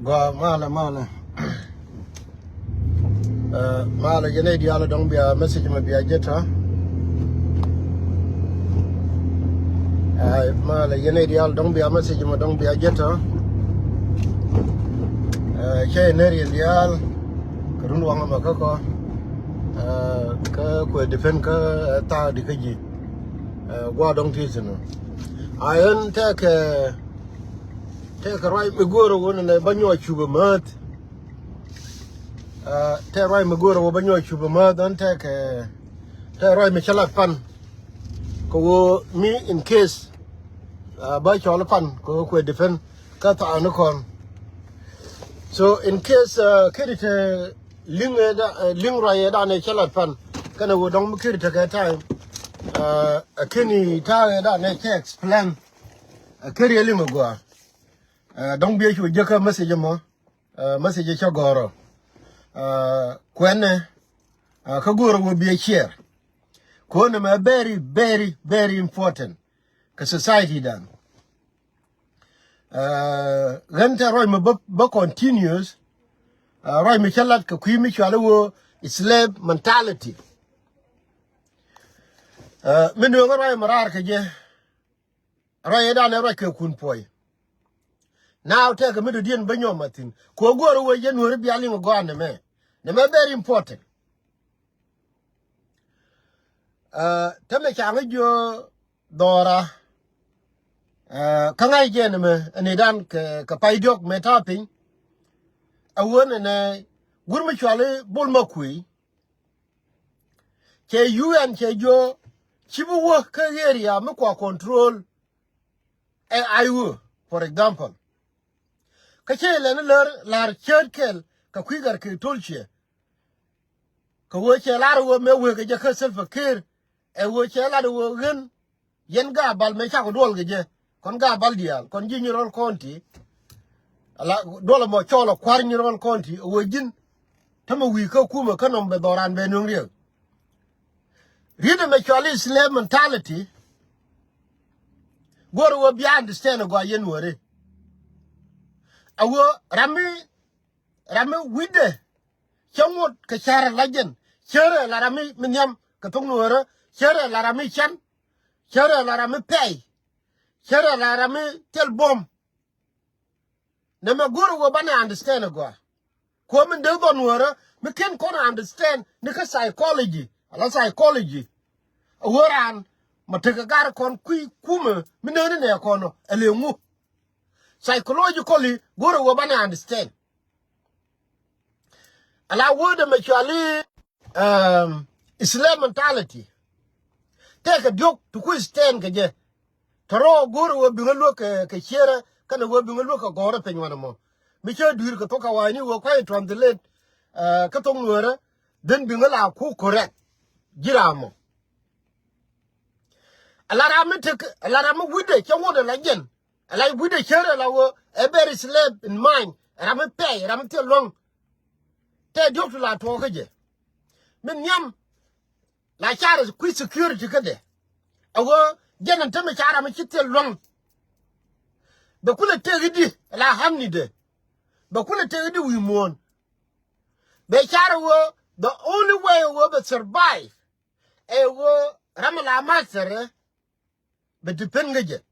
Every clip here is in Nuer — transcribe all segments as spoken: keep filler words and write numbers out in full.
Gua malɛ, malɛ. Ɛ, malɛ yɛn ɛ diaal dɔ̱ŋ bia message mɛ bia jɛ tɔ. Ɛ, malɛ yɛn ɛ diaal dɔ̱ŋ bia message mɛ dɔ̱ŋ bia jɛ tɔ. Ɛ, cɛ yɛn ɛ riɛn diaal kɛ run waŋ mɛ kä kɔ. Ɛ, kä kuɛ defend kä, ɛ, thaak di kä ji̱. Ɛ, gua dɔ̱ŋ ti thin. A yɛn tɛkɛ, tɛkɛ ruac mi go̱o̱rä wä nɛ bä nyuɔc cupɛ määth. Ɛ, tɛkɛ ruac mi go̱o̱rä wä bä nyuɔc cupɛ määth, ɣän tɛkɛ, tɛkɛ ruac mi cä lat pan. Kɛ wä mi in case, ɛ, bä cɔl pan kɛ wä kuɛ defend kä thaak ni kɔn. So in case, ɛ, keri te liŋ ɛ da, ɛ, liŋ ruac ɛ danɛ cä lat pan. Kɛnɛ wä dɔ̱ŋ mi keri tekɛ time. Ɛ, ɛ keni ta̱a̱ ɛ danɛ cä explain. Ɛ keri ɛ liŋ ɛ gɔaa. Ɛ, dɔ̱ŋ biɛ cu jek kä message mɔ. Ɛ, message cä gɔ̱rä. Ɛ, kuɛnɛ, ɛ, kä go̱rä wä biɛ share. Kuɔnɛ mɛ very, very, very important kɛ society dan. Ɛ, ɣän tɛ ruac mi bä, bä continuous. Ɛ, ruac mi cä lat kɛ kui̱ mi cuali wä slave mentality. Ɛ, mi nuɔ̱ŋä ruac mi raar kɛ jɛ. Ruac ɛ danɛ ruac kɛ kun puɔy. Now tɛkɛ mi dɔ̱diɛn bä nyɔm a thi̱n. Kɛ wä go̱o̱rä wä yɛn nuɔ̱ri bia liŋ gɔaa nɛmɛ. Nɛmɛ very important. Ɛ, tämɛ caŋä jiö dhɔra. Ɛ, kä ŋa̱c jɛ nɛmɛ, ɛ ni dan kɛ, kɛ pay diɔ̱k mɛ ta̱a̱ piny. Ɛ wä nɛnɛ, gur mi cuali Bol Makuei. Cɛ U N cɛ jiö, ci bi wä kä area mi kua control. Ɛ I O, for example. Kä cɛ lɛn lär, lar cät kɛl, kɛ kui̱ gar kɛ tol ciɛ. Kɛ wee cɛ lar wee mɛ wee kɛ jɛ kä Salva Kiir. Ɛ wee cɛ lar wee ɣän. Yɛn Gabal mɛ cakɔ duɔl kɛ jɛ. Kɔn Gabal diaal, kɔn ji̱ Nyirol County. Ala duɔl mɔ cɔl ɔ kua̱r Nyirol County, ɛ wee ji̱n. Tämɛ wi̱i̱ kä kumɛ kä nɔm bɛ dhɔran bɛ nuŋ riɛk. Riet ɛmɛ cɔal i̱ slave mentality. Go̱r wee bia understand ɛ gɔaa yɛn wääri. A wee ram mi, ram mi wi̱cdɛ. Cä ŋot kɛ cär ɛ la jɛn. Cär ɛ la ram mi, mi nhiam kɛ thok nuɔɔrä. Cär ɛ la ram mi can. Cär ɛ la ram mi pɛy. Cär ɛ la ram mi thil buɔ̱m. Nɛmɛ go̱r wee banɛ understand ɛ gɔaa. Kuɔ min dee dhɔn wärä mi ken kɔn understand ni kä psychology. Ala psychology. A wee raan ma tekɛ gar kɔn kui̱ kumɛ mi neni nɛ kɔn ɔ, ɛ le ŋu. Psychologically go̱r wee banɛ understand. Ala wee dɛ mɛ cuali, um, slave mentality. Tɛkɛ diɔ̱k ti ku stand kɛ jɛ. Tɔrɔ go̱o̱rɛ wee biŋä luäk kɛ, kɛ ciërä kɛnɛ wee biŋä luäk kɛ gɔ̱rä piny wanɛ mɔ. Mi cä dui̱r kɛ thok kɛ wa̱a̱ni wee kuay translate, uh, kä thok nueerä. Then biŋä la ku correct. Ji̱ ram mɔ. Ala ram mi tek, ala ram mi wi̱dɛ cä ŋot ala jɛn. Ala wi̱dɛ ciërä ala wee a very slave in mind. Ram mi pɛy, ram mi thil luäŋ. Tɛ diɔ̱k ti la tuɔɔkä jɛ. Min nhiam la carɛ kui̱ security kädɛ. A wee jɛn ɛn tämɛ carɛ mi ci thil luäŋ. Bɛ kulɛ tëk i̱di la hamnidɛ. Bɛ kulɛ tëk i̱di wi̱i̱ muɔ̱ɔ̱n. Bɛ carɛ wee the only way wee bɛ survive. Ɛ wee ram la master ɛ. Bɛ depend kä jɛ.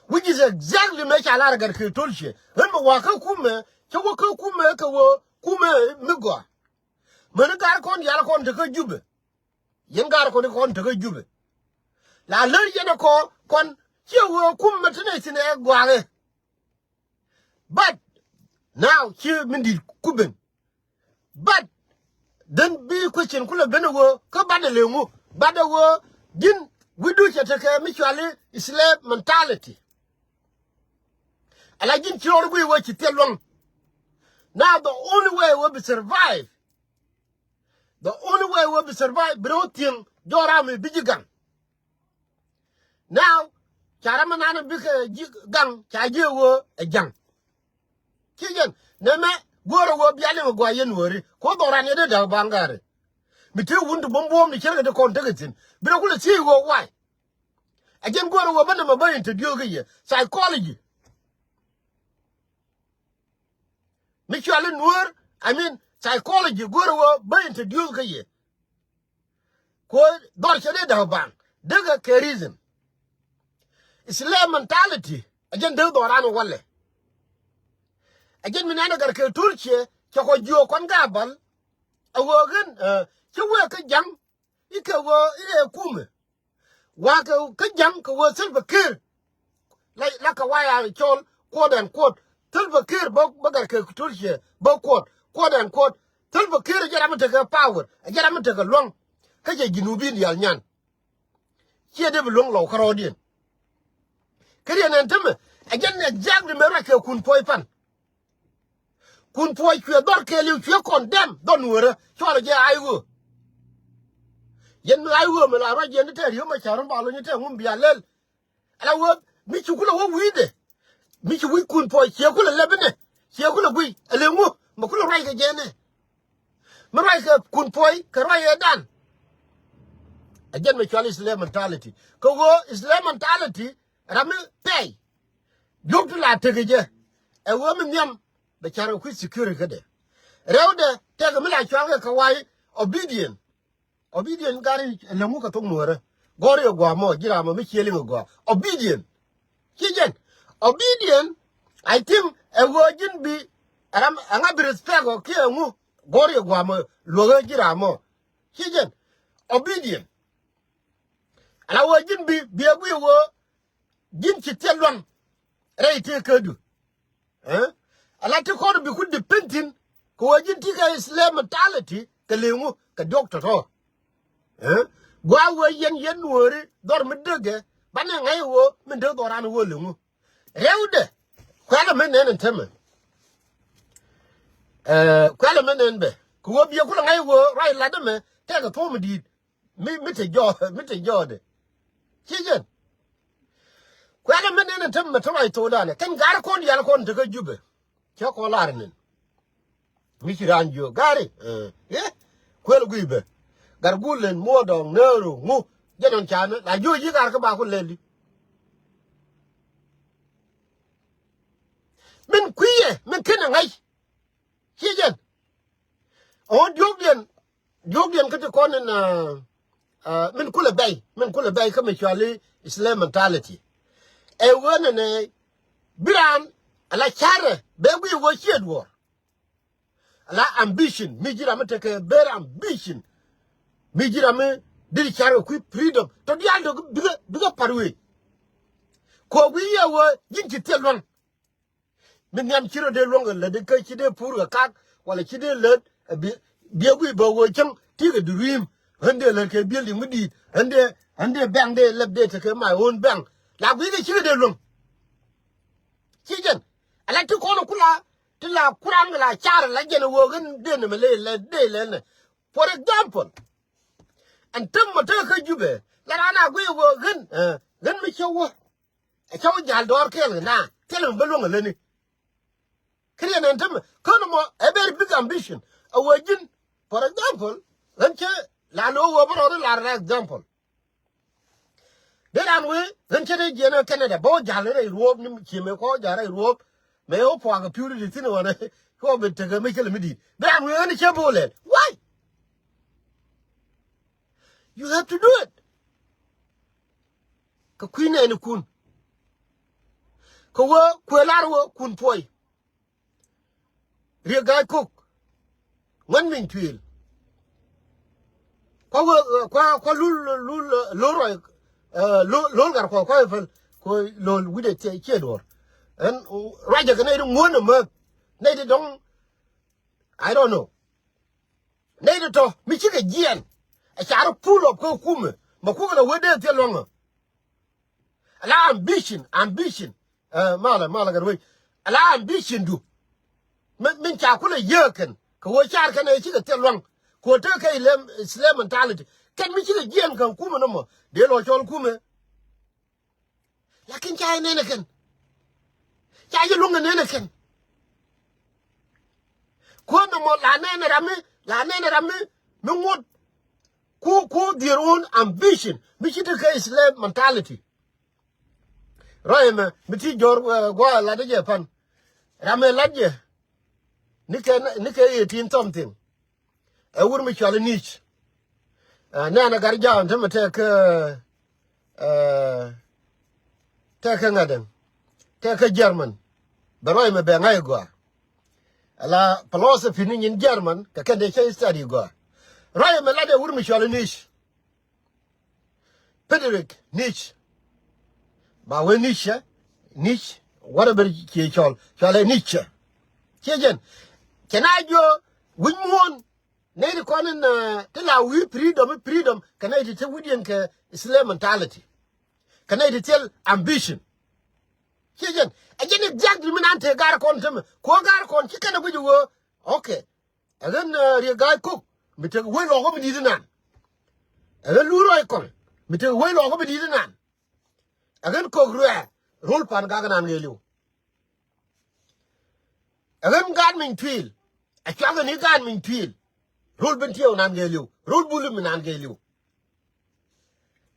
Which is exactly mëë ca lar gat kɛ tol ciɛ. Ɣän bɛ wa̱a̱ kä kumɛ, cä wä kä kumɛ kɛ wä kumɛ mi gɔaa. Mäni gar kɔn yal kɔn tekä Jubɛ. Yɛn gar kɔn kɔn tekä Jubɛ. La lär yɛn ɛ kɔ kɔn ciɛ wä kumɛ ti nɛ thin ɛ gɔaa ɛ. But now ci min di̱t Kuben. But then bi question kulɛ ben a wee kä banɛ le ŋu, but a wee ji̱n wi̱du cɛ tekɛ mi cuali slave mentality. Ala ji̱n ci rɔɔd guiy wee ci thil luäŋ. Now the only way wee bi survive. The only way wee bi survive bi rɛ wä thieŋ jɔɔk ram mi bi ji̱ gaŋ. Now ca ram mi nan bikɛ ji̱ gaŋ ca ji̱ ɛ wee ɛ ja̱ŋ. Ci jɛn nɛmɛ go̱o̱rɛ wee bia liŋ ɛ gɔaa yɛn wääri. Kuɔ dhɔran yɛ dee da̱k baŋ gari. Mi te wun ti buɔ̱m buɔ̱m ni cärkɛ ti kɔn tekɛ thi̱n. Bi rɛ kulɛ thiec wee why. Ɛ jɛn go̱o̱rɛ wee bä nɛmɛ bä introduce kä yɛ psychology. Actually, Nuäär, I mean, psychology, go̱o̱rɛ wä bä introduce kä yɛ. Ko dhɔr cɛ dee da̱k baŋ dee kɛ kɛ reason. Slave mentality a jɛn dee dhɔran walɛ. A jɛn mi nɛn a gat kɛ tur ciɛ cɛ kɔ jiök kɔn ka bal. A wee ɣän, eh, cä wee kä ja̱ŋ. Ikɛ wee irɛ kumɛ. Wa kɛ kä ja̱ŋ kɛ wee Salva Kiir. La, la kɛ waya cɔl quote and quote. Salva Kiir bä, bä gat kɛ tur ciɛ bä quote, quote and quote. Salva Kiir jɛ ram mi tekɛ power, jɛ ram mi tekɛ luɔ̱ŋ. Kä jɛ Junubin diaal nyan. Ciɛ dee bi luɔ̱ŋ lɔw kärɔɔdiɛn. Kä riɛn ɛn tämɛ, ɛ jɛn exactly mëë ruac kɛ Kun Puɔy pan. Kun Puɔy cuɛ dhɔr kɛɛliw cuɛ condemn dhɔr Nuäärä, cuarɛ jɛ ay ɣöö. Yɛn mi ay ɣöö mi la ruac yɛn ni tɛ riöm a ca̱r mi ba lony tɛ ŋum bia lɛl. Ala wee mi ci kulɛ wä wi̱i̱dɛ. Mi ci wi̱c Kun Puɔy ciɛ kulɛ lɛp inɛ. Ciɛ kulɛ guiy. Ɛ lɛ ŋu mi kulɛ ruac kɛ jɛ inɛ. Mi ruac kɛ Kun Puɔy kɛ ruac ɛ dan. Ɛ jɛn mi cual slave mentality. Kɛ ɣöö slave mentality ram mi pɛy. Diɔ̱k ti la tekɛ jɛ. Ɛ ɣöö mi nhiam bɛ ca̱r kɛ kui̱ security kädɛ. Rɛwdɛ tɛkɛ mi la cual kɛ kɛ way obedient. Obedient gari lɛ ŋu kɛ thok Nuäärä. Gɔ̱r yɛ gua̱a̱ mɔ ji̱ ram mɔ mi ciɛ liŋ ɛ gua̱a̱. Obedient. Ci jɛn. Obedient, I think, ɛ ɣöö ji̱n bi ram ɛŋa bi respect ɔ kiɛ ŋu. Gɔ̱r yɛ gua̱a̱ mɔ luäk ɛ ji̱ ram mɔ. Ci jɛn. Obedient. Ala ɣöö ji̱n bi, bi ɛ guiy ɣöö ji̱n ci thil luaŋ rɛy tëë kädu. Ɛ? Ala ti kɔn bi ku dependent kɛ ɣöö ji̱n ti kɛ slave mentality kɛ liŋu kɛ diɔ̱k tɔ̱tɔ̱. Ɛ? Gua̱a̱ ɣöö yɛn, yɛn Nuääri dhɔr mi däkɛ banɛ ŋa̱c ɣöö min dee dhɔran ɣöö liŋu. Rɛwdɛ kuɛlɛ mi nɛn ɛn tämɛ. Ɛ, kuɛlɛ mi nɛn bɛ kɛ ɣöö biɛ kulɛ ŋa̱c ɣöö ruac lat ɛmɛ tɛkɛ thuɔ̱k mi di̱i̱t. Mi, mi te jɔɔk, mi te jɔɔkdɛ. Ci jɛn. Kuɛlɛ mi nɛn ɛn tämɛ te ruac thokdan ɛ kɛn gar kɔn diaal kɔn te kä Jubɛ. Cä kɔn lar nɛn. Mi ci raan jiök gari. Ɛ, yɛ? Kuɛl guiy bɛ. Gar Gulɛn, Muɔdɔŋ, Nääru, ŋu. Jɛn ɔn canɛ la jiök ji̱ gar kä ba ku lɛl di. Min kui̱yɛ min kenɛ ŋa̱c. Ci jɛn. Ɔ diɔ̱kdiɛn, diɔ̱kdiɛn kä ti kɔn in, ah, ah, min kulɛ bɛy, min kulɛ bɛy kä mi cuali slave mentality. Ɛ ɣöö nɛnɛ bi raan ala carɛ bɛ guiy ɣöö ciɛ duɔ̱ɔ̱r. Ala ambition mi ji̱ ram mi tekɛ ber ambition. Mi ji̱ ram mi diri carɛ kui̱ freedom tɔ diaal tɔ bikɛ, bikɛ pa̱t wee. Kɛ ɣöö guiy yɛ ɣöö ji̱n ci thil luaŋ. Mi nhiam ci rɔ dee luäŋ kɛ lät kä ci dee pur kɛ kak wala ci dee lät, ɛ, bi, biɛ guiy bä ɣöö cäŋ ti kɛ dream. Ɣän dee lät kɛ building mi di̱i̱t, ɣän dee, ɣän dee bank dee lät dee tekɛ my own bank. La guiy kɛ ci kɛ dee luäŋ. Ci jɛn ala ti kɔn kula ti la kuran kɛ la car la jɛn ɣöö ɣän dee nɛmɛ lɛ lät dee lät nɛ. For example, ɛn tem mɔ tekɛ kä Jubɛ la raan a guiy ɣöö ɣän, ɛ, ɣän mi cä wä. Ɛ cä wä jal dɔɔr kɛɛl kɛ na kɛɛl kɛ bä luäŋ ɛ lätni. Kä riɛn ɛn tämɛ kä ni mɔ a very big ambition. A wee ji̱n, for example, ɣän cä la lo̱o̱ wee bä rɔɔd in lar rɛ example. Dee raan wee ɣän cä dee jiɛn ɛ Canada bä wä jal rɛy ruɔ̱ɔ̱p ni ci mëë kɔ jal rɛy ruɔ̱ɔ̱p. Mëë wä puakä piu di thi̱n ɣɔn ɛ kɔ bi tekɛ mi cä lɛ mi di̱i̱t. Dee raan wee ɣän cä bä wä lɛl. Why? You have to do it. Kɛ kui̱ nɛɛnikun. Kɛ wee kuëë lar wee kun puɔy. Riek Ga̱a̱c Kok. Ŋuɛn Miny Tuëël. Kua wee, kua, kua lul, lul, lul rɔy, eh, lul, lul gar kua, kua päl. Kua lul wi̱dɛ ciɛ, ciɛ duɔ̱ɔ̱r. Ɛn ruacɛ kɛ nɛy ti ŋuɔ̱n ɛmɛ. Nɛy ti dɔ̱ŋ. I don't know. Nɛy ti tɔ mi cikɛ jiɛɛn. Ɛ carɛ pull up kä kumɛ mɛ kukɛ lɛ wee dee thil luaŋä. Ala ambition, ambition. Eh, malɛ, malɛ kɛ ruec. Ala ambition du. Min, min ca kulɛ yee kɛn kɛ wee car kɛn ɛ cikɛ thil luaŋ. Kɛ wee tekɛ kɛ slave mentality. Kɛn mi cikɛ jiɛɛn kɛ kumɛ nɔmɔ dee lɔ cɔl kumɛ. Lakin ca jɛ nɛn ɛ kɛn. Ca jɛ luäŋ ɛ nɛn ɛ kɛn. Kuäär nɔmɔ la nɛn ɛ ram mi, la nɛn ɛ ram mi, mi ŋot. Ku, ku their own ambition. Mi ci tekɛ slave mentality. Rɔy ɛmɛ mi ti jɔr, eh, gua̱a̱ lat jɛ pan. Ram ɛ lat jɛ. Nikɛ, nikɛ eighteen something. Ɛ wur mi cual i̱ Nietzsche. Ɛ, nɛn ɛ gat ja̱a̱n te mi tɛk kä, ɛ, tɛk kä ŋa̱t ɛn, tɛk kä German. Bɛ ruac mɛ bɛ ŋa̱c gɔaa. Ala philosophy ni nyin German kɛ kɛn dee cä study gɔaa. Ruac mɛ lat ɛ wur mi cual i̱ Nietzsche. Friedrich Nietzsche. Ba wee Nietzsche, Nietzsche, whatever cie cɔl, cɔl ɛ Nietzsche. Cie jɛn. Cɛ na jiɔ wi̱c muɔ̱ɔ̱n. Nɛy ti kɔn in, ɛ, ti la wi̱i̱ freedom, freedom, kɛ nɛy ti te wi̱diɛn kɛ slave mentality. Kɛ nɛy ti thil ambition. Cie jɛn. Ɛ jɛn exactly min an te gar kɔn te mi. Kuɔ gar kɔn ci kɛn ɛ guic ɛ wee. Okay. Ɛ ɣän, ɛ, Riek Gai Kok mi tek wec lɔkä mi di̱t inan. Ɛ ɣän Lur Ruac Kɔl mi tek wec lɔkä mi di̱t inan. Ɛ ɣän Kok Ruɛɛr ro̱l pan gak inan ŋëëliw. Ɛ ɣän Gaat Miny Tuil. Ɛ cuak ɣän i̱ Gaat Miny Tuil. Ro̱l Bentiu inan ŋëëliw. Ro̱l Bul mi inan ŋëëliw.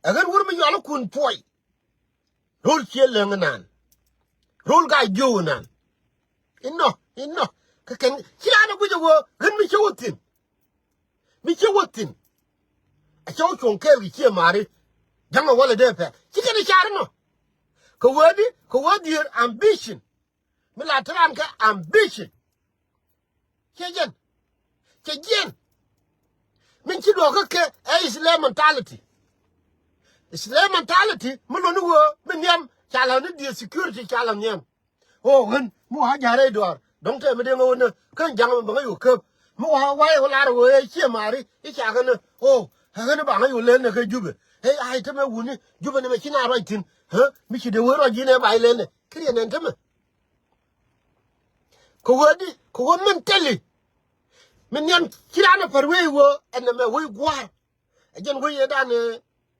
Ɛ ɣän wur mi yual ikun puɔy. Ro̱l Ciɛ Läŋ inan. Ro̱l Gai Jiöw inan. Inɔ, inɔ. Kä kɛn ci raan ɛ guic ɛ wee ɣän mi cä wä thi̱n. Mi cä wä thi̱n. A cä wä cuɔ̱ŋ kɛɛl kɛ Ciɛ Mari. Ja̱ŋ ɛ wälɛ dee pɛl ci kɛn ɛ car inɔ. Kɛ wee di, kɛ wee dier ambition. Mi la te raan kɛ ambition. Cɛ jɛn. Cɛ jiɛn. Min ci duɔ̱ɔ̱kä kɛ ɛ slave mentality. Slave mentality mi luni wee mi nhiam ca la ni diɛ security ca la nhiam. O ɣän mi wa ja̱r rɛy duaar dɔ̱ŋ tɛm mi dee ŋä wä nä kä ja̱ŋ mi bä ŋä yo̱ käp. Mi wa wa̱i̱ wä lar wee Ciɛ Mari i̱ ca ɣän nä. O ɣän ba ŋä yo̱ lɛl nä kä Jubɛ. Ɛ ai tämɛ wuni Jubɛ ni mɛ ci na ruac thi̱n. Ɣä mi ci dee wee ruac ji̱n ɛ ba i̱ lɛl nä. Kä riɛn ɛn tämɛ. Kɛ wee di, kɛ wee mentally. Min nhiam ci raan ɛ pär wee wee ɛn ɛmɛ wee gua̱a̱r. Ɛ jɛn wee yɛ dan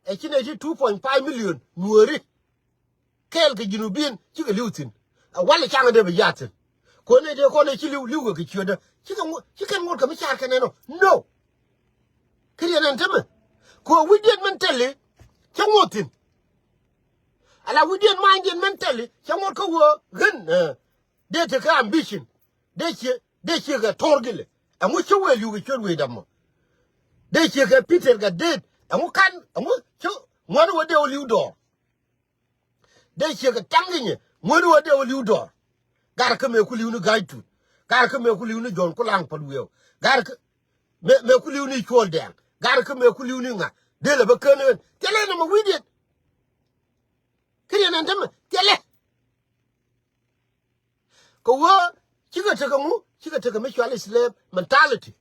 ɛ ci nɛ ti two point five million nuɔɔri. Kɛɛl kɛ Junubin cikɛ li̱w thi̱n. Ɛ wal ɛ caŋ ɛ dee bi ya̱a̱ thi̱n. Kɛ wee nɛ dee kɔn ɛ ci li̱w, li̱w kɛ kɛ ciötdä. Cikɛ ŋu, cikɛ ŋuɔ̱t kɛ mi car kɛn ɛn ɔ. No. Kä riɛn ɛn tämɛ. Kɛ wee wi̱cdiɛn mentally cä ŋuɔ̱t thi̱n. Ala wi̱cdiɛn ma̱a̱nydiɛn mentally cä ŋuɔ̱t kä wee ɣän, ɛ, dee tekɛ ambition. Dee ciɛ, dee ciɛ kɛ Tɔr Gilɛ. Ɛŋu cä wee li̱w kɛ ciöt wee dämɔ. Dee ciɛ kɛ Peter kɛ Deet. Ɛŋu kan, ɛŋu cä ŋuɔ̱t wee dee wä li̱w dɔɔr. Dee ciɛ kɛ Taŋ Ginyɛ ŋuɔ̱t wee dee wä li̱w dɔɔr. Garɛ kä mëë ku li̱w ni Ga̱a̱c Tut. Garɛ kä mëë ku li̱w ni Jɔ̱ɔ̱n Kulaŋ Pal Wiɛw. Garɛ kä mëë, mëë ku li̱w ni Cuɔl Dɛŋ. Garɛ kä mëë ku li̱w ni ŋa. Dee lɛ bä kään ɣän. Thilɛ nɔmɔ wi̱cdiɛn. Kä riɛn ɛn tämɛ. Thilɛ. Kɛ wee cikɛ tekɛ ŋu, cikɛ tekɛ mi cual slave mentality.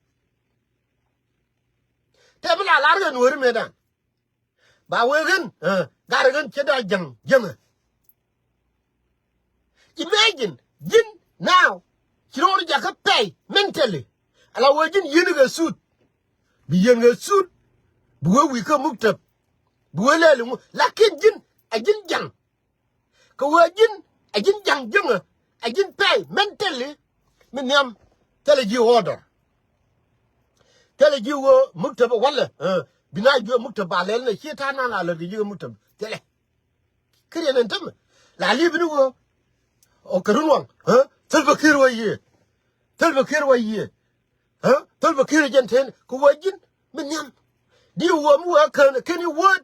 Tɛ mi la lar ɣän weri mëëdan. Ba wee ɣän, ɛ, gat ɣän cɛ da ja̱ŋ, ja̱ŋɛ. Imagine, ji̱n now, ci ro̱o̱n jakä pɛy mentally. Ala wee ji̱n yi̱n kɛ suit. Bi yi̱n kɛ suit. Bi wee wi̱i̱ kä muktab. Bi wee lɛɛli ŋu. Lakin ji̱n, ɛ ji̱n ja̱ŋ. Kɛ wee ji̱n, ɛ ji̱n ja̱ŋ ji̱ŋä, ɛ ji̱n pɛy mentally. Mi nhiam thilɛ ji̱ order. Thilɛ ji̱ wee muktab walɛ, ɛ, bi na ji̱ muktab ba lɛl nɛ ci ta̱a̱ nan a lät kɛ ji̱ muktab. Thilɛ. Kä riɛn ɛn tämɛ. La li̱p ni wee. O kɛ run waŋ, ɛ, Salva Kiir wee yiëë. Salva Kiir wee yiëë. Ɛ, Salva Kiir jɛn ten kɛ wee ji̱n mi nhiam. Di wee mi wee kän, kän i̱ wee.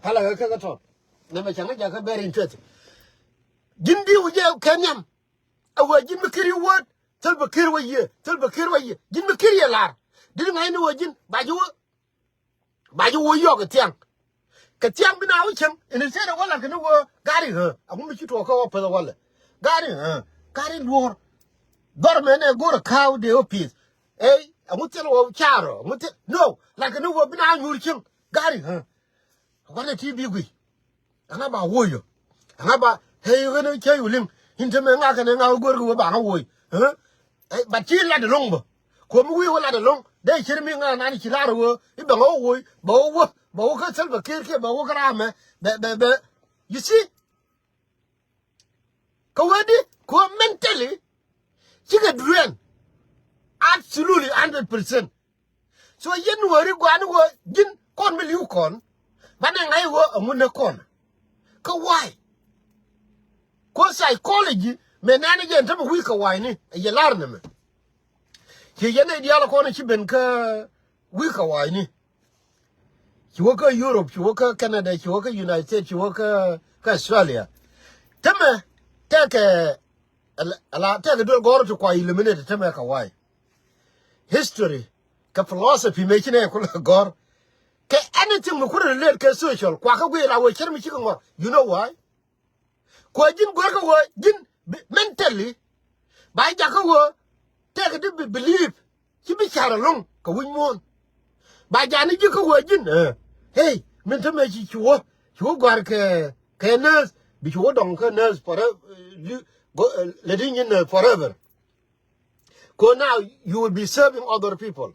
Pala kä kä tɔt. Nɛ mɛ cɛ ŋä jakä very interesting. Ji̱n di wä jɛ kɛ nhiam. A wee ji̱n mi kiri wä. Thil bɛ kiri wä yiëë. Thil bɛ kiri wä yiëë. Ji̱n mi kiri yɛ lar. Di ŋa̱c ni wä ji̱n. Ba ji̱ wä. Ba ji̱ wä yɔk kɛ thiaŋ. Kɛ thiaŋ bi na wä cieŋ. Instead of wä lar kɛ ni wä gari ɣä. A ŋu mi ci tuɔɔk kä wä peth wä lɛ. Gari ɣä. Gari luɔr. Gɔr mɛ nɛ go̱r a ka̱w dee wä pi̱th. Ey, a ŋu thil wä carɔ. A ŋu thil. No. Lar kɛ ni wä bi na nyuur cieŋ. Gari ɣä. Wanɛ ti bi gui. Ɛŋa ba woc yɔ. Ɛŋa ba, hey, ɣän cä yu liŋ. In te mɛ ŋa kɛnɛ ŋa wä go̱r kɛ wä ba ŋa woc. Ɛ? Ɛ, ba ci lat ɛlɔŋ bä. Kuɔm wi̱i̱ wä lat ɛlɔŋ. Dee cir mi ŋa nan ci lar wä. I̱ bɛ ŋa wä woc. Bɛ wä wä. Bɛ wä kä Salva Kiir kiɛ bɛ wä kä ram mɛ. Bɛ, bɛ, bɛ. You see? Kɛ wee di, kɛ wee mentally, cikɛ drain. Absolutely, hundred percent. So yɛn wee ri gua̱a̱ni wee ji̱n kɔn mi li̱w kɔn. Banɛ ŋa̱c wee aŋun ni kɔn. Kä why? Kɛ psychology, Mëë nɛn jɛ ɛn tämɛ wi̱i̱ kɛ wa̱a̱cni ɛ yɛ la̱r nɛmɛ. Ci yɛn ɛ diaal kɔn ci ben kä wi̱i̱ kɛ wa̱a̱cni. Ci wä kä Europe, ci wä kä Canada, ci wä kä United States, ci wä kä, kä Australia. Tämɛ tɛkɛ ala, ala tɛkɛ duel gɔ̱r ti kua eliminate tämɛ kɛ wa̱a̱c. History kɛ philosophy mëë ci nɛ kulɛ gɔ̱r. Kɛ anything mi ku relate kɛ social kua kä guic la wee cär mi cikɛ ŋɔr. You know why? Kuɛ ji̱n guer kä wee ji̱n bi-, mentally. Ba jak kä wee tɛkɛ di bi believe. Ci bi car ɛlɔ̱ŋ kɛ wi̱c muɔ̱ɔ̱n. Ba jani ji̱ kä wee ji̱n, eh. Hey, min te mɛ ci, ci wä, ci wä gɔ̱a̱r kɛ, kɛ nurse, bi ci wä dɔŋ kä nurse forever, eh, li-, go, eh, lɛ di nyin, eh, forever. Ko now you will be serving other people.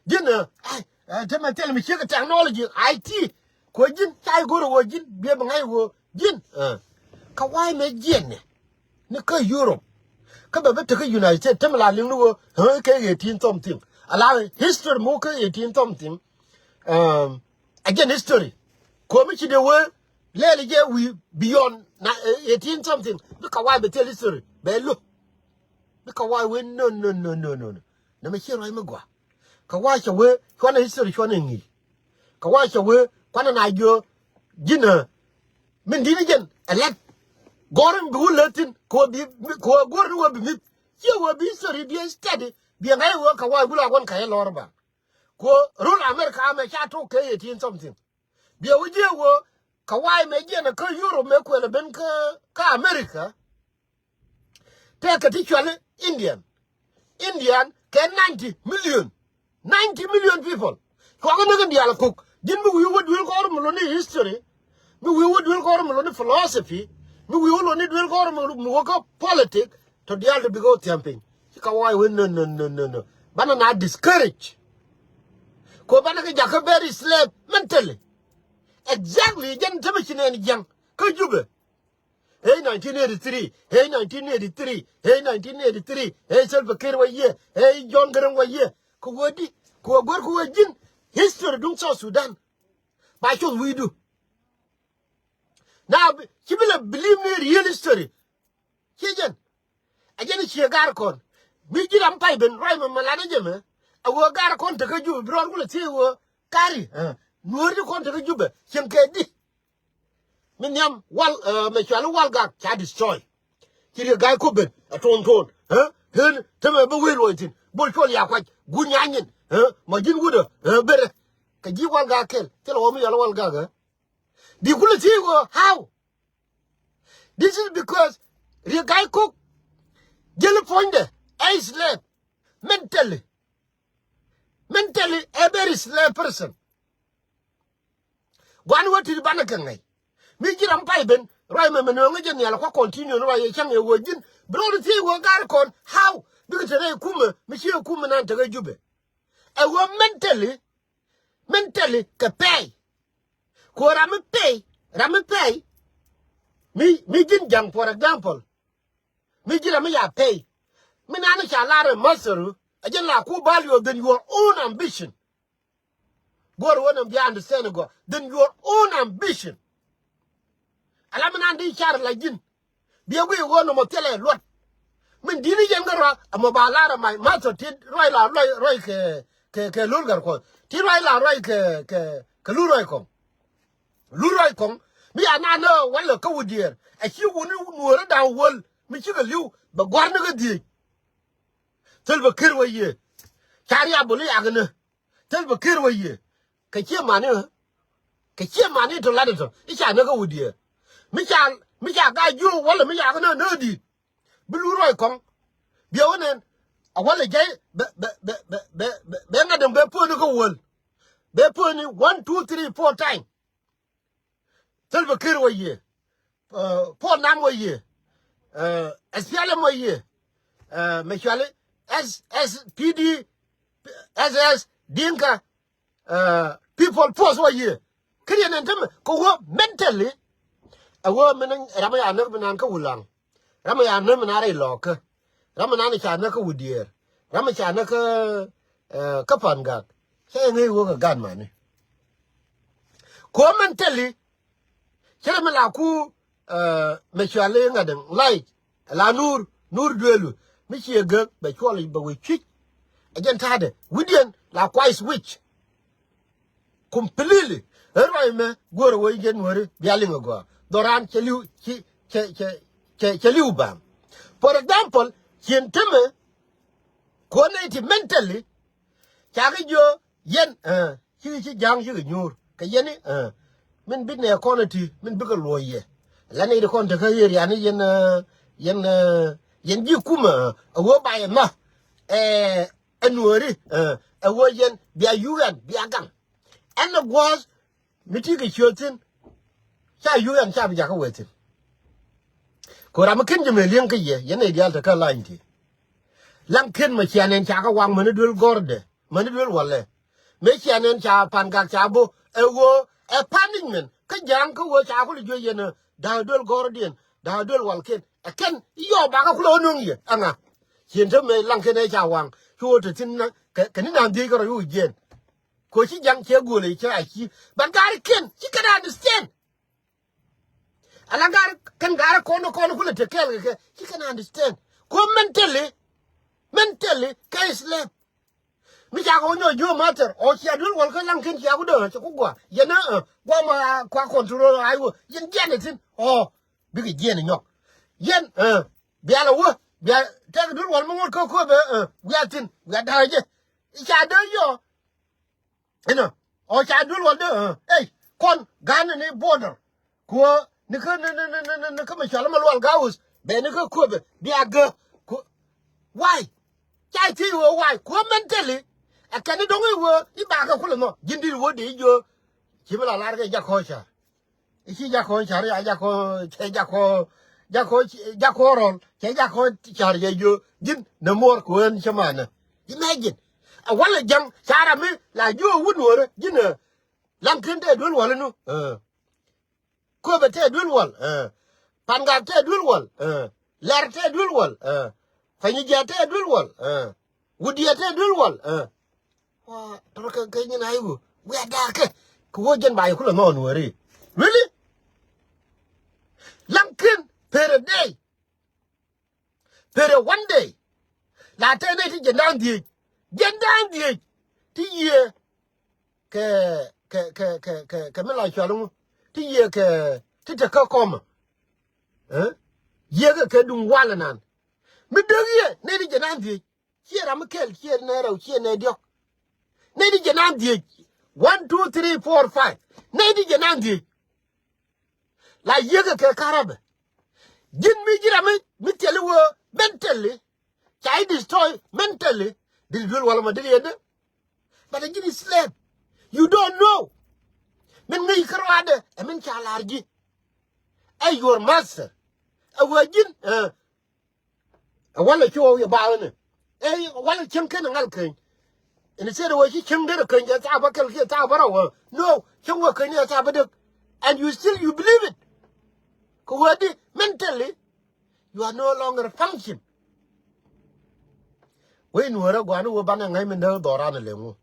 Ji̱n, eh, ai, eh, te mɛ thil mi ciek technology, I T. Ko ji̱n, ca i̱ go̱r wee ji̱n, biɛ bi ŋa̱c wee ji̱n, eh. Kä wa̱a̱ mɛ jiɛn ni. Ni kä Europe. Kä bɛ bä tekä United States tämɛ la liŋ ni wee, ɣän kɛ eighteen something. Ala history mɔ kä eighteen something. Um, again history. Komi ci dee wee lɛɛli jɛ wi̱i̱ beyond na, eh, eighteen something. Bi kɛ wa̱a̱ bɛ thil history bɛ lo̱k. Bi kɛ wa̱a̱ wee no, no, no, no, no, no. Nɛ mɛ ci ruac mi gɔaa. Kɛ wa̱a̱ cɛ wee cuanɛ history cuanɛ ŋi̱i̱c. Kɛ wa̱a̱ cɛ wee kuanɛ na jiö ji̱n, eh, min di̱t ni jɛn ɛ lɛt. Gɔ̱r in bi wä lät thi̱n kɛ wee bi, kɛ wee go̱r ni wee bi mi̱th. Ciɛ wee bi history bi study bi ŋa̱c wee kɛ wa̱a̱ gula kuan kɛ yɛ lɔr ba. Kɛ wee rul America amɛ ca tok kɛ eighteen something. Biɛ wee jiɛ wee kɛ wa̱a̱ mɛ jiɛn ɛ kä Europe mɛ kuɛl ɛ ben kä, kä America. Tëëkɛ ti cuali Indian. Indian kɛ ninety million. Ninety million people. Cuakɛ näk in diaal kok. Ji̱n mi wi̱i̱ wä duel kɔr mi loni history. Mi wi̱i̱ wä duel kɔr mi loni philosophy. Mi wi̱i̱ wä loni duel kɔr mi, mi wä kä politic. Tɔ diaal ti bikɛ wä thiam piny. Ci ka wa̱a̱ wä no, no, no, no, no. Banɛ na discourage. Ko banɛ kɛ jakä very slave mentally. Exactly, jɛn tämɛ ci nɛn jiaŋ. Kä Jubɛ. Hey, nineteen eighty-three. Hey, nineteen eighty-three. Hey, nineteen eighty-three. Hey, Salva Kiir wa yie. Hey, John Garang wa yie. Kɛ wee di, kɛ wee guer, kɛ wee ji̱n. History duŋ South Sudan. Ba cuɔth wi̱i̱du. Now, bi-, ci bi lɛ believe ni real history. Ci jɛn. A jɛn ciɛ gar kɔn. Mi ji̱ ram pay ben ruac mɛ mɛ lat a jɛ mɛ. A wee gar kɔn tekä Jubɛ bi rɔɔd kulɛ thiec wee kari. Eh. Nuɔ̱ɔ̱r ji̱ kɔn tekä Jubɛ. Cieŋ kɛ di. Mi nhiam wal, eh, mɛ cuali wal gak ca destroy. Ci Riek Gai Kok ben a tuɔn tuɔn. Eh? Ɣän te mɛ bä wee luɔny thi̱n. Bol cuɔl ya kuac. Guny nyanyin. Eh? Ma ji̱n wut ɛ. Eh? Berɛ. Kɛ ji̱ wal gak kɛl. Thilɛ wä mi yɔl wal gak, eh? Bi kulɛ thiec wee how? This is because Riek Gai Kok jäli puɔ̱nydɛ ɛ slave mentally. Mentally a very slave person. Guan wä ti di banɛ kɛ ŋäc. Mi ji̱ ram pay ben ruac mɛ mɛ nööŋä jɛ nhial kua continue ni ruac yɛ cäŋ yɛ wee ji̱n. Bi rɔɔd thiec wee gar kɔn how? Bikɛ te rɛy kumɛ mi ci ɛ kumɛ nan tekä Jubɛ. Ɛ wee mentally. Mentally kɛ pɛy. Kɛ ram mi pɛy, ram mi pɛy. Mi, mi ji̱n ja̱ŋ, for example. Mi ji̱n ram mi ya pɛy. Mi nani ca lar ɛ master, a jɛn la ku value than your own ambition. Guɔr wä nɛ bi understand gɔ. Than your own ambition. Ala mi nan di car la ji̱n. Biɛ guiy ɣöö nɔmɔ thilɛ luɔt. Min di̱t ni yɛn kä ruac ɛmɔ ba lar ɛmai math ɔ ti ruac la ruac, ruac kɛ, kɛ, kɛ lul gar kuɔth. Ti ruac la ruac kɛ, kɛ, kɛ lul ruac kɔŋ. Lul ruac kɔŋ. Mi a na nä walɛ kä wä diɛɛr. A ci wuni nuɔɔri da̱ŋ wäl. Mi cikɛ li̱w bɛ gua̱r ni kä dhieec. Thil bɛ ker wä yiëë. Ca riabul i̱ akɛ nä. Thil bɛ ker wä yiëë. Kɛ ciɛ mani ɣä. Kɛ ciɛ mani tɔ lat tɔ i̱ ca näk kä wä diɛɛr. Mi ca, mi ca ga̱a̱c jiök walɛ mi ca kä nä nä di̱i̱t. Bi lur ruac kɔŋ. Biɛ wä nɛn. A walɛ jay bɛ, bɛ, bɛ ŋa̱t däŋ bɛ puɔ̱ni kä wäl. Bɛ puɔ̱ni one, two, three, four time. Thil bɛ ker wä yiëë. Paul Nam wä yiëë. S P L M wä yiëë. Mɛ cuali S S P D, S S Dinka, People Force wä yiëë. Kä riɛn ɛn tämɛ kɛ wä mentally. Ɛ wä min ram ya näk mi nan kä Wulaŋ. Ram ya näk mi nan rɛy Lɔɔkä. Ram mi nan ca näk kä Wudiɛɛr. Ram mi ca näk kä, kä Pangak. Cɛ ŋäc wä kɛ gat mani. Kɛ wä mentally. Cɛ rɛ mi la ku mɛ cuali ŋa̱t däŋ lac. Ala nur, nur duelu. Mi ciɛ gek bɛ cuɔl bɛ wee cuic. Ɛ jɛn ta̱a̱dɛ wi̱diɛn la kuay switch. Completely. Ɛ ruac mɛ guɔ̱r ɛ wee jɛn nuɔ̱ri bia liŋ ɛ gɔaa. Dhɔran cɛ li̱w ci cɛ cɛ cɛ cɛ li̱w ba̱a̱m. For example, cien temɛ kuɔn nɛy ti mentally. Cakɛ jiö yɛn ɛ cikɛ ci ja̱a̱ŋ cikɛ nyuur kɛ yɛn i̱ ɛ min bi nɛ kɔn ɛ ti min bikɛ luɔ̱c yɛ. La nɛy ti kɔn tekä yɛ riani yɛn ɛ yɛn ɛ yɛn ji̱ kumɛ ɛ ɣöö ba yɛ ma ɛ ɛ nuɔ̱ɔ̱ri ɛ ɣöö yɛn bia yuuɛn bia gaŋ. Ɛn ɛ guɔ̱ɔ̱th mi ti kɛ ciöt thi̱n. Ca yuuɛn ca bi jakä wee thi̱n. Kɛ ram mi ken jɛ mëë li̱eŋ kä yɛ yɛn nɛy diaal tekä lany ti. Laŋ ken mɛ cia nɛn cakɛ waŋ mäni duel gɔ̱rdɛ mäni duel walɛ. Mëë cia nɛn ca pan gak ca bo̱ ɛ ɣöö ɛ punishment kä ja̱a̱ŋ kä ɣöö ca kulɛ juey yɛn ɛ da̱a̱ duel gɔ̱rdiɛn da̱a̱ duel walkiɛn ɛ kɛn i̱ yɔɔk bakä kulɛ ɣä nöŋ yɛ ɛŋa. Cien te mëë laŋ ken ɛ ca waŋ cu ɣöö te thi̱n kɛ ni da̱a̱n dhiec kärɔ cu jiɛn. Ko ci jaŋ cɛ guɔl i̱ cɛ a ci but gari ken ci kɛn understand. Ala gar kɛn gar kɔn kɔn kulɛ te kɛɛl kɛ kɛ ci kɛn understand. Ko mentally mentally kɛ slave. Mi ca kɛ wä nyɔ jiö master ɔ cia duel wal kä laŋ ken cia ku dee cɛ ku gua yɛn ɛ gua ma kua control ai wä yɛn jiɛn itin ɔ bikɛ jiɛn inyɔk. Yɛn ɛ bia lɛ wä bia tɛk duel wal mi ŋot kä köpɛ ɛ wia thin wia da̱a̱ jɛ. Ica dee yɔ Inɔ ɔ ca duel wal dee ɛ ey kɔn ga̱a̱n ni border. Kuɔ ni kä ni ni ni ni ni kä mi cɔl ma lual ga̱a̱ wuth bɛ ni kä kuɔbɛ bia gä. Kuɔ why? Ca thiec wee why kuɔ mentally. Ɛ kɛn ni dɔ̱ŋ i̱ wee i̱ bakɛ kulɛ nhɔ ji̱n di̱t wee dee i̱ jiö. Ci mi la lar kɛ jakɔ ca. I̱ ci jakɔ car ya jakɔ cɛ jakɔ jakɔ jakɔ rɔl cɛ jakɔ car ya jiö ji̱n nɛ muɔr kɛ wen cɛ manɛ. Imagine. A walɛ ja̱ŋ ca ram mi la jiö wun wärä ji̱n ɛ laŋ ken tɛ duel wal inu. Köpɛ tɛ duel wal. Pangak tɛ duel wal. Lɛr tɛ duel wal. Panyijia tɛ duel wal. Wudia tɛ duel wal. Wa tɔrɔ kɛ kɛ nyin ayi wu wiaa daakɛ kɛ wä jɛn ba yi kulɛ nɔn weri. Really? Laŋ ken per a day. Per a one day. La tɛ nɛy ti jiɛn da̱a̱n dhieec jiɛn da̱a̱n dhieec ti yiëë kɛ kɛ kɛ kɛ kɛ kɛ mi la cual ŋu ti yiëë kɛ ti te kä kɔmä. Yiëë kɛ kɛ duŋ wal nan mi dek yiëë nɛy ti jiɛn da̱a̱n dhieec. Ciɛ ram mi kɛl ciɛ nɛ rɛw ciɛ nɛ diɔ̱k. Nɛy ti jiɛn da̱a̱n dhieec. One, two, three, four, five. Nɛy ti jiɛn da̱a̱n dhieec. La yiëkɛ kɛ karabɛ. Ji̱n mi ji̱ ram mi mi thil i̱ wee mentally. Ca i̱ destroy mentally. Dil duel wal ma dil yɛn dee. But a ji̱n i̱ slave. You don't know. Min ŋäc kä ruaadɛ ɛ min ca lar ji̱. Ɛ your master. Ɛ wee ji̱n ɛ Ɛ walɛ cu yɛ ba ɣän ɛ walɛ cieŋ ken ɛ ŋal keny. Instead ɛ wee ci cieŋ derɛ keny ɛ thaak bä kɛl kiɛ thaak bä rɔw ɛ no cieŋ wee keny ɛ thaak bä dek. And you still you believe it. Kɛ wee di mentally you are no longer function. Wee in wee rɛ gua̱a̱n wee banɛ ŋäc min dee dhɔran ɛ leŋ wä.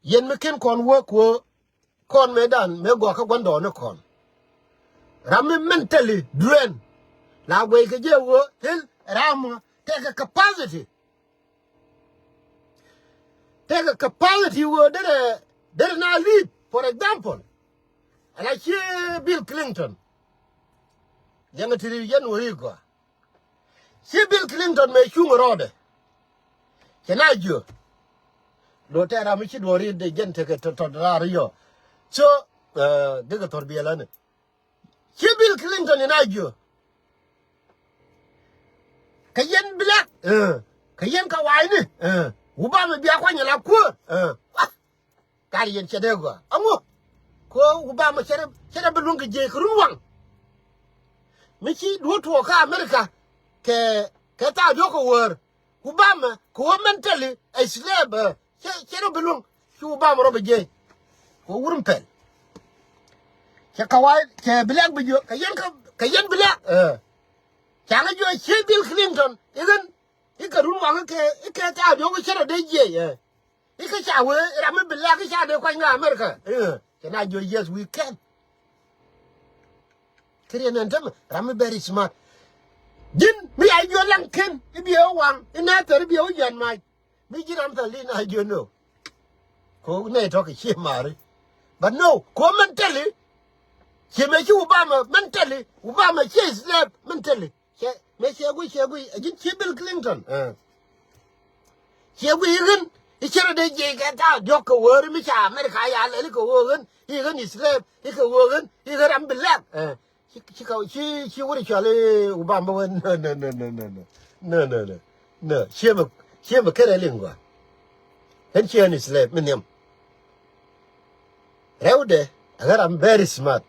Yɛn mi ken kɔn wee kuɔ Kɔn mëëdan mëë gɔakä gua̱ndɔɔŋni kɔn. Ram mi mentally drain. La guey kɛ jɛ wee hil ram tekɛ capacity. Tekɛ capacity wee derɛ derɛ na lead, for example. Ala ci Bill Clinton. Yɛŋɛ ti ri yɛn wee ri gɔaa. Ci Bill Clinton mëë cuŋ rɔɔdɛ. Cɛ na jiö. Lo tɛ ram mi ci duɔri de jɛn tekɛ tɔt raar yɔ. So dikɛ thɔr biɛl ani. Ci Bill Clinton in a jiö. Kɛ yɛn black kɛ yɛn ka waini. Wubam bia kuany la kuäär. Kar yɛn cɛ dee gɔaa aŋu. Ko Obama cɛ dee bi luäŋ kɛ jiɛc kɛ run waŋ. Mi ci duɔ̱ɔ̱r tuɔɔk kä America kɛ kɛ thaak diɔ̱k kɛ wäär. Obama kɛ wä mentally a slave. Cɛ cɛ dee bi luäŋ ci Obama rɔ bi jiɛc. Kɛ wä wur mi pɛl. Cɛ kawai cɛ black bi jiök kɛ yɛn kɛ kɛ yɛn black. Ca ŋä jiök ci Bill Clinton i̱ ɣän i̱ kɛ run waŋ i̱ kɛ i̱ kɛ thaak diɔ̱k i̱ cɛ rɔ dee jiɛc. Ikä ca wee ram mi bi lɛk i̱ ca dee kuany ŋa America. Cɛ na jiö yes we can. Kɛ riɛn ɛn tämɛ ram mi very smart. Ji̱n mi a jiö laŋ ken i̱ biɛ wä waŋ i̱ na thɛr i̱ biɛ wä jian mac. Mi ji̱n ram thɛl i̱ na jiö no. Ko nɛ tɔk i̱ cie mari. But no, ko mentally. Cie mɛ ci Obama mentally. Obama cie slave mentally. Cie mɛ cie gui cie gui a ji̱n cie Bill Clinton. Cie gui i̱ ɣän i̱ cierɛ dee jiɛc kɛ thaak diɔ̱k kɛ wä ri mi ca America ya lɛl i̱ kɛ wä ɣän i̱ ɣän i̱ slave i̱ kɛ wä ɣän i̱ ɣän ram bi lɛk. Ci ci ka ci ci wuri cual i̱ Obama wä no no no no no no no no no. Cie mɛ cie mɛ kɛrɛ liŋ gua. Ɣän cie ɣän i̱ slave mi nhiam. Rɛwdɛ ɛ ɣän ram very smart.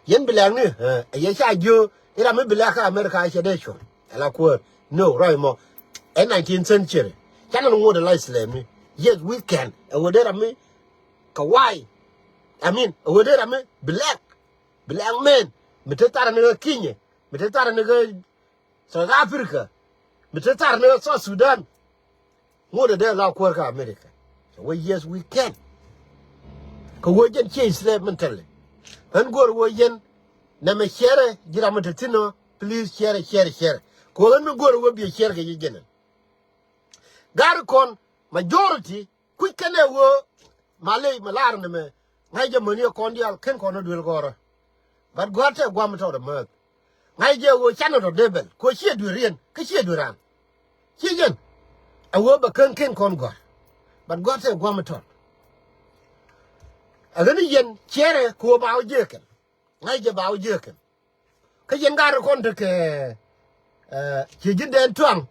Yɛn bi lɛk ni ɛ yɛ ca jiö i̱ ram mi bi lɛk kä America cɛ dee cuɔ̱l. Ɛ la kuäär no rɔy mɔ. Ɛ nineteenth century canɛ ni ŋot ɛ la slave ni. Yes we can ɛ ɣöö dee ram mi kɛ wa̱a̱y. I mean ɛ ɣöö dee ram mi bi lɛk bi lɛk mɛn mi te thar ni ɣä Kenya mi te thar ni ɣä South Africa mi te thar ni ɣä South Sudan. Ŋot ɛ dee la kuäär kä America. Wee yes we can. Kɛ wee jɛn cie slave mentally. Ɣän go̱o̱r wee yɛn nɛmɛ share ji̱ ram mi te thi̱n ɔ please share share share. Kɛ wee ɣän mi go̱o̱r wee biɛ share kɛ ji̱ jɛn. Gari kɔn majority kuc kɛn ɛ wee. Maley mɛ lar nɛmɛ ŋa̱c jɛ mäni ɛ kɔn diaal ken kɔn ɛ duel gɔrä. But gua̱a̱r tɛ gua̱a̱m tɔt ɛ määth. Ŋa̱c jɛ ɣöö canɛ tɔ dee bɛl kɛ ɣöö ciɛ duer yɛn kä ciɛ duer raan. Ci yɛn a ɣöö bɛ ken ken kɔn gɔ̱a̱r. But gɔ̱a̱r tɛ gua̱a̱m tɔt. Ɛ ɣän i̱ yɛn ciɛɛrɛ kɛ ɣöö ba wä jiëëkɛn. Ŋa̱c jɛ ba wä jiëëkɛn. Kä yɛn gaat rɛ kɔn tekɛ ciɛ ji̱n dɛn tuaŋ.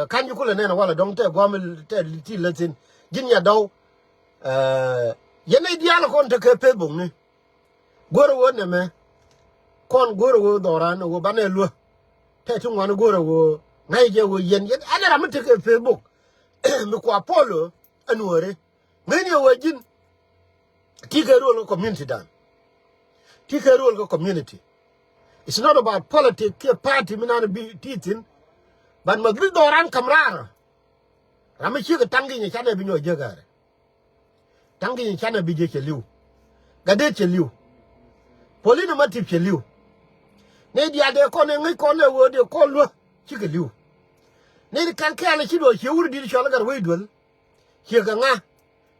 Ka̱n ji̱ kulɛ nɛn a walɛ dɔ̱ŋ tɛ gua̱a̱m tɛ ti lät thi̱n ji̱n nya dɔw. Yɛn i̱ diaal kɔn tekɛ peth bokni. Go̱rɛ wee nɛmɛ kɔn go̱rɛ wee dhɔran wee banɛ luä. Tɛ ti ŋuan go̱rɛ wee ŋa̱c jɛ wee yɛn yɛn ɛn ram mi tekɛ Facebook. Mi kua polo ɛn wee ri ŋäcni wee ji̱n. Ti kɛ rol kä community dan. Ti kɛ rol kä community. It's not about politics kiɛ party mi nan bi ti thin. But ma bi dhɔran kam rar. Ram mi cikɛ taŋ gi̱ny canɛ bi nyɔk jek gari. Taŋ gi̱ny canɛ bi jek cɛ li̱w. Gat det cɛ li̱w. Polini ma tip cɛ li̱w. Nɛy diaal dee kɔn ɛ ŋäc kɔn ɛ ɣöö dee kɔn luä cikɛ li̱w. Nɛy di kɛn kɛɛl ci duɔl ciɛ wur dit cɔl gat wec duel. Ciɛ kɛ ŋa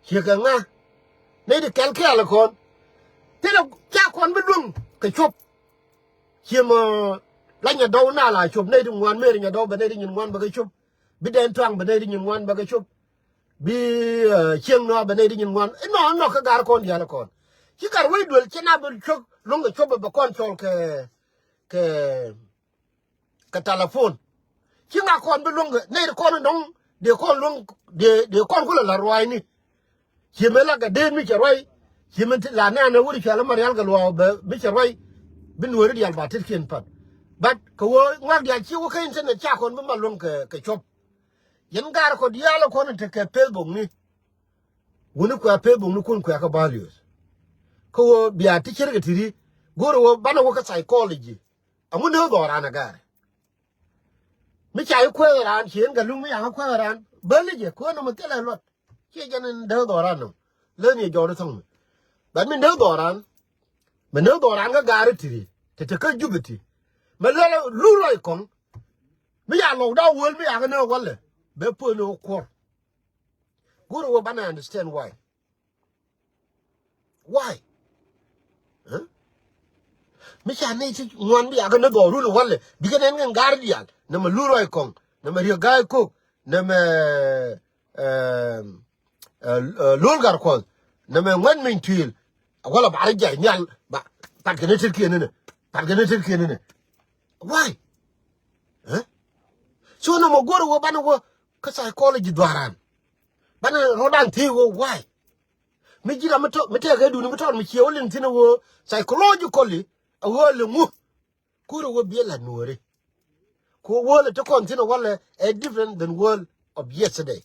ciɛ kɛ ŋa. Nɛy di kɛl kɛɛl kɔn. Thilɛ ca kɔn bi luäŋ kɛ cop. Ciɛ mɔ la nya dɔw na la cop nɛy di ŋuan mer nya dɔw bɛ nɛy di nyin ŋuan bɛ kɛ cop. Bi dɛn tuaŋ bɛ nɛy di nyin ŋuan bɛ kɛ cop. Bi cieŋ nɔ bɛ nɛy di nyin ŋuan inɔ nɔ kɛ gar kɔn diaal kɔn. Ci gar wec duel ci na bi cop luäŋ kɛ cop bɛ kɔn cɔl kɛ kɛ kɛ telephone. Ci ŋa kɔn bi luäŋ kɛ nɛy di kɔn dɔŋ dee kɔn luäŋ dee dee kɔn kulɛ la ruaacni. Ci mi la kɛ dee mi cɛ ruac ci mi la nɛn ɛ wur cɔal marial kɛ luaak bɛ mi cɛ ruac. Bi nueeri diaal ba tetkiɛn pat. But kɛ wee ŋuak diaal ci wä kä internet ca kɔn bi ma luäŋ kɛ kɛ cop. Yɛn gar kɔ diaal kɔn tekɛ Facebook ni. Wuni kuɛ Facebook ni kun kuɛ kä values. Kä wee bia ti cir kɛ tiri go̱o̱rɛ wee banɛ wä kä psychology. Aŋu ni wä dhɔran ɛ gar. Mi ca i̱ kuɛth raan ci in kɛ luŋ mi yaŋ i̱ kuɛth raan bäli jɛ kuäär nɔmɔ thilɛ luɔt. Ciɛ jɛn in dee dhɔran nɔm lät ni jɔɔri thɔŋ mi. Bɛt min dee dhɔran. Min dee dhɔran kä gaari tiri ti ti kä jupi ti. Mɛ lɛl lur rɔy kɔŋ. Mi ya lɔk daa wäl mi yaŋ ni walɛ bɛ puɔ̱n ni wä kuɔr. Go̱o̱rɛ wä banɛ understand why. Why? Mi ca nɛy ti ŋuan bi a kɛ ni dhɔrun walɛ bikɛ nɛn kɛn gar diaal nɛmɛ lur rɔy kɔŋ nɛmɛ riek ga̱a̱c kok nɛmɛ lol gar kuɔth nɛmɛ ŋuɛn miny tuil. Walɛ ba rɔ jay nhial ba pat kɛ ni tetkiɛn ni nɛ pat kɛ ni tetkiɛn ni nɛ. Why? So nɔmɔ go̱rɛ wä banɛ wä kä psychology dhuaran. Banɛ rɔdan thiec wä why? Mi ji̱ ram mi tɔt mi tɛk kɛ duni mi tɔt mi ciɛ wä liŋ thi̱n wä psychologically a wä liŋ wä. Kurɛ wä biɛ la nuɔri. Ku world ti kɔn thi̱n walɛ ɛ different than world of yesterday.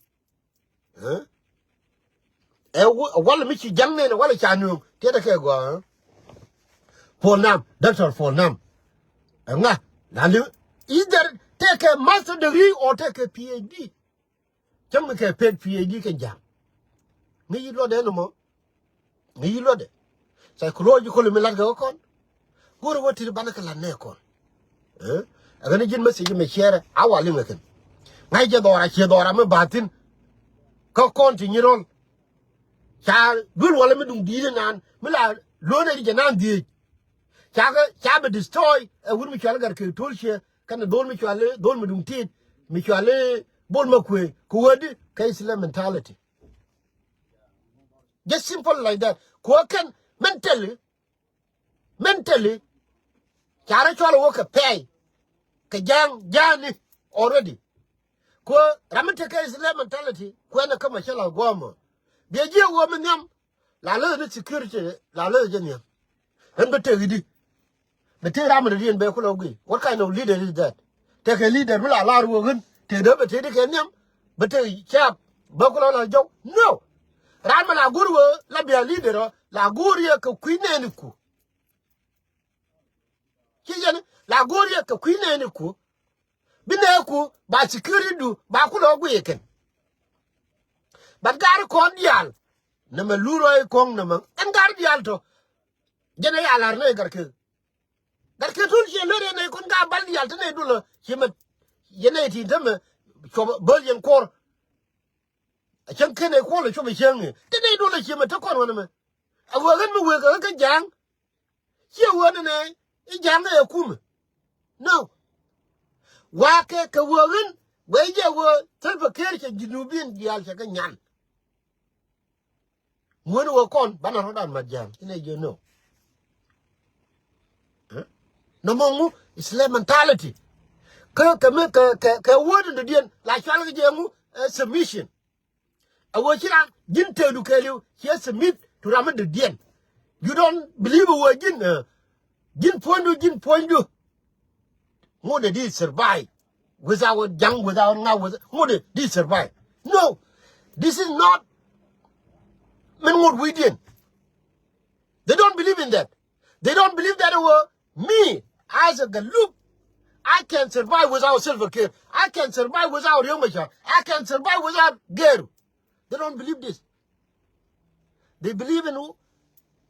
Ɛ walɛ mi ci ja̱ŋ nɛn walɛ ca nuɔ̱ŋ tiɛtɛ kɛ gɔaa. Paul Nam, Doctor Paul Nam. Ɛ ŋa la liŋ either tɛkɛ master degree or tɛkɛ PhD. Cäŋ mi kɛ pek PhD kɛ ja̱ŋ. Ŋäc yi luɔtdɛ ni mɔ. Ŋäc yi luɔtdɛ. Psychological mi lat kɛ kɔn. Go̱rɛ wä tit banɛ kɛ lat nɛ kɔn. Ɛ ɣän ji̱n message mi share a wa liŋ ɛ kɛn. Ŋa̱c jɛ dhɔra ciɛ dhɔra mi ba̱thi̱n. Kä kɔn ti nyi rɔl. Ca duel walɛ mi duŋ di̱i̱t inan mi la luɔ̱n ɛ ri jɛ nan dhieec. Ca kɛ ca bi destroy ɛ wut mi cual gat kɛ tol ciɛ kɛn dhol mi cual dhol mi duŋ tiit mi cual bol ma kuëë kɛ wädi kɛ Islam mentality. Just simple like that. Kuɔ kɛn mentally, mentally, ca rɔ cɔl wä kɛ pɛy kɛ ja̱a̱ŋ ja̱a̱ni already. Kuɔ ram mi tekɛ Islam mentality kuɛn ɛ kä ma cä la guɔmɔ. Biɛ jiɛ wä mi nhiam la lä ni security la lä jɛ nhiam. Ɛn bä tek idi. Bɛ tëë ram mi dɔ̱diɛn bɛ kulɛ wä guiy. What kind of leader is that? Tekɛ leader mi la lar wä ɣän tëë dee bɛ tëë di kɛ nhiam. Bɛ tëë cap bɛ kulɛ wä la jɔw. No. Ram mi la go̱r wä la bia leader ɔ la go̱r yɛ kɛ kui̱ nɛɛni ku. Ci jɛn la go̱r yɛ kɛ kui̱ nɛɛni ku. Bi nɛɛku ba security du ba kulɛ wä guiy kɛn. But gari kɔn diaal. Nɛmɛ lurɔ i kɔŋ nɛmɛ ɛn gari diaal tɔ. Jɛn ɛ ya lar nɛ i garkɛ. Gat kɛ tul ciɛ lwer yɛn nɛy kun ka bal diaal te nɛy dulä ciɛ mɛ. Yɛn nɛy ti te mɛ cuɔp bäl yɛn kuɔr. A cäŋ ken nɛy kuɔl cuɔp a cäŋ i̱ te nɛy dulä ciɛ mɛ te kɔn wänɛ mɛ. A wee ɣän mi wee kɛ kä ja̱a̱ŋ. Ciɛ wee nɛ nɛy i̱ ja̱a̱ŋ ɛ kumɛ. No. Wakɛ kɛ wee ɣän wee jɛ wee thil pɛ ker cɛ ji̱ nubiin diaal cɛ kɛ nyan. Ŋuän wä kɔn banɛ rɔ̱dan mat ja̱a̱ŋ inɛ jiö no. Nɔmɔ ŋu is slave mentality. Kä kɛ mi kɛ kɛ kɛ word in the diɛn la cual kɛ jɛ ŋu submission. A wä ci ran ji̱n tëëdu kɛɛliw ciɛ submit to ram in the diɛn. You don't believe a wä ji̱n ji̱n puɔ̱nydu ji̱n puɔ̱nydu. Ŋot dee di survive without ja̱ŋ without ŋa without ŋot dee di survive. No, this is not min ŋot wi̱i̱diɛn. They don't believe in that. They don't believe that wä mi as a Galuk I can survive without Salva Kiir. I can survive without Riek Machar. I can survive without Geru. They don't believe this. They believe in who?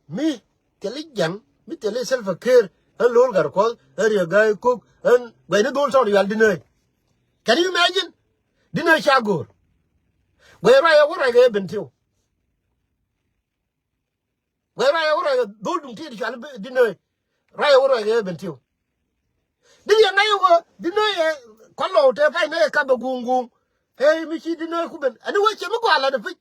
Mi thil i̱ ja̱ŋ mi thil i̱ Salva Kiir. Ɣän Lol Gatkuɔth ɣän Riek Gai Kok ɣän guɛyni dhol tɔt yual dinäi. Can you imagine? Dinäi ca go̱o̱r. Guɛy ruac ɛ wä ruac kɛ ëë Bentiu. Guɛy ruac ɛ wä ruac kɛ dhol duŋ tiet cual dinäi. Ruac ɛ wä ruac kɛ ëë Bentiu. Di yɛ ŋa̱c ɛ wä dinäi ɛ kɔn lɔw tɛ pay nɛ ɛ kap ɛ guŋ guŋ. Ëë mi ci dinäi ku ben ɛn ɛ wä cɛ mi gɔaa lat ɛ pi̱c.